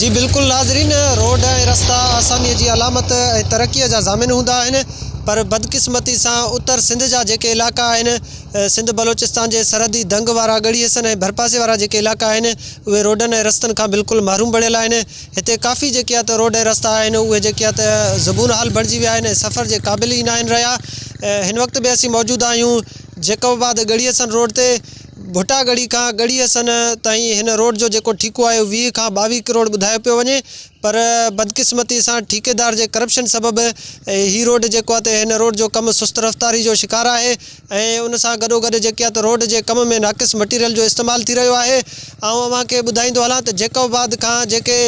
جي بلڪل ناظرين روڊ ۽ رستا آساني جي علامت ۽ ترقي جا ضامن هوندا آهن پر بدقسمتي سان اتر سنڌ جا جيڪي علائقا آهن سنڌ بلوچستان جي سرحدي دنگ وارا ڳڙهي حسن ۽ ڀرپاسي وارا جيڪي علائقا آهن اهي روڊن ۽ رستن کان بلڪل محروم بڻيل آهن هتي ڪافي جيڪي آ ته روڊ ۽ رستا آهن اهي جيڪي آ ته زبون حال بڻجي ويا آهن ۽ سفر جي قابل ئي ناهن رهيا هن وقت به اسين موجود آهيون جيڪب آباد ڳڙهي حسن روڊ تي ڀٽا ڳڙهي کان ڳڙهي حسن تائين هن روڊ جو جيڪو ٺيڪو آهي اهو 20 کان 22 ڪروڙ ٻڌايو پيو وڃي پر بدقسمتي سان ٺيڪيدار جي ڪرپشن سبب هي روڊ جيڪو آهي ته هن روڊ جو ڪم سست رفتاري جو شڪار آهي ۽ ان سان گڏوگڏ جيڪي آهي ته روڊ جي ڪم ۾ ناقص مٽيريل جو استعمال ٿي رهيو آهي آئون اوهان کي ٻڌائيندو هلان ته جيڪب آباد کان جيڪي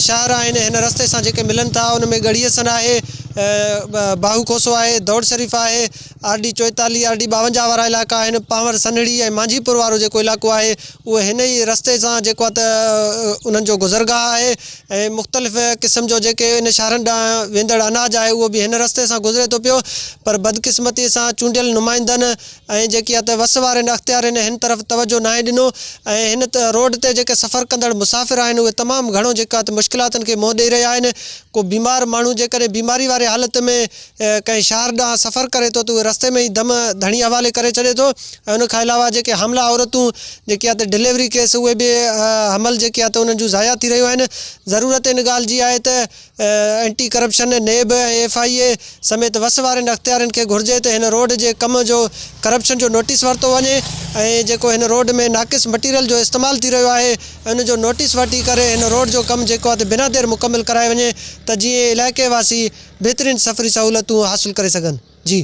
شهر آهن هن رستي سان جيڪي ملن ٿا ان ۾ ڳڙهي حسن آهي باهو کوسو آهي دوڙ شريف آهي آر ڊي 44، آر ڊي 52 وارا علائقا آهن، پانور سنهڙي ۽ مانجهي پور وارو جيڪو علائقو آهي اهو هن ئي رستي سان جيڪو آهي ته انهن جو گذرگاهه آهي ۽ مختلف قسم جو جيڪي ان شهرن ڏانهن ويندڙ اناج آهي اهو به هن رستي سان گذري ٿو پيو پر بدقسمتي سان چونڊيل نمائندن ۽ جيڪي آهي ته وس وارن اختيارين هن طرف توجهه ناهي ڏنو ۽ هن روڊ تي جيڪي سفر ڪندڙ مسافر آهن اهي تمام گهڻو جيڪو آهي ته مشڪلاتن کي منهن ڏئي رهيا آهن ڪو بيمار ماڻهو جيڪڏهن بيماري واري حالت ۾ ڪنهن شهر ڏانهن سفر ڪري ٿو ته اهي رستي ۾ ئي دم ڌڻي حوالي ڪري ڇڏي ٿو ۽ ان کان علاوه جيڪي حامله عورتون جيڪي آ ته ڊليوري ڪيس اهي به حمل جيڪي آ ته انهن جون ضايع ٿي رهيون آهن ضرورت ان ڳالهه جي آهي ته anti corruption NAB ۽ F I اي سميت وس وارن اختيارين کي گهرجي ته هن روڊ جي ڪم جو ڪرپشن جو نوٽيس ورتو وڃي ۽ جيڪو هن روڊ ۾ ناقص مٽيريل جو استعمال ٿي رهيو آهي ان جو نوٽيس وٺي ڪري هن روڊ جو ڪم جيڪو آ ته بنا دير مڪمل ڪرايو وڃي ته جيئن علائقي واسي بهترين سفري سهولتون حاصل ڪري سگهن. جي.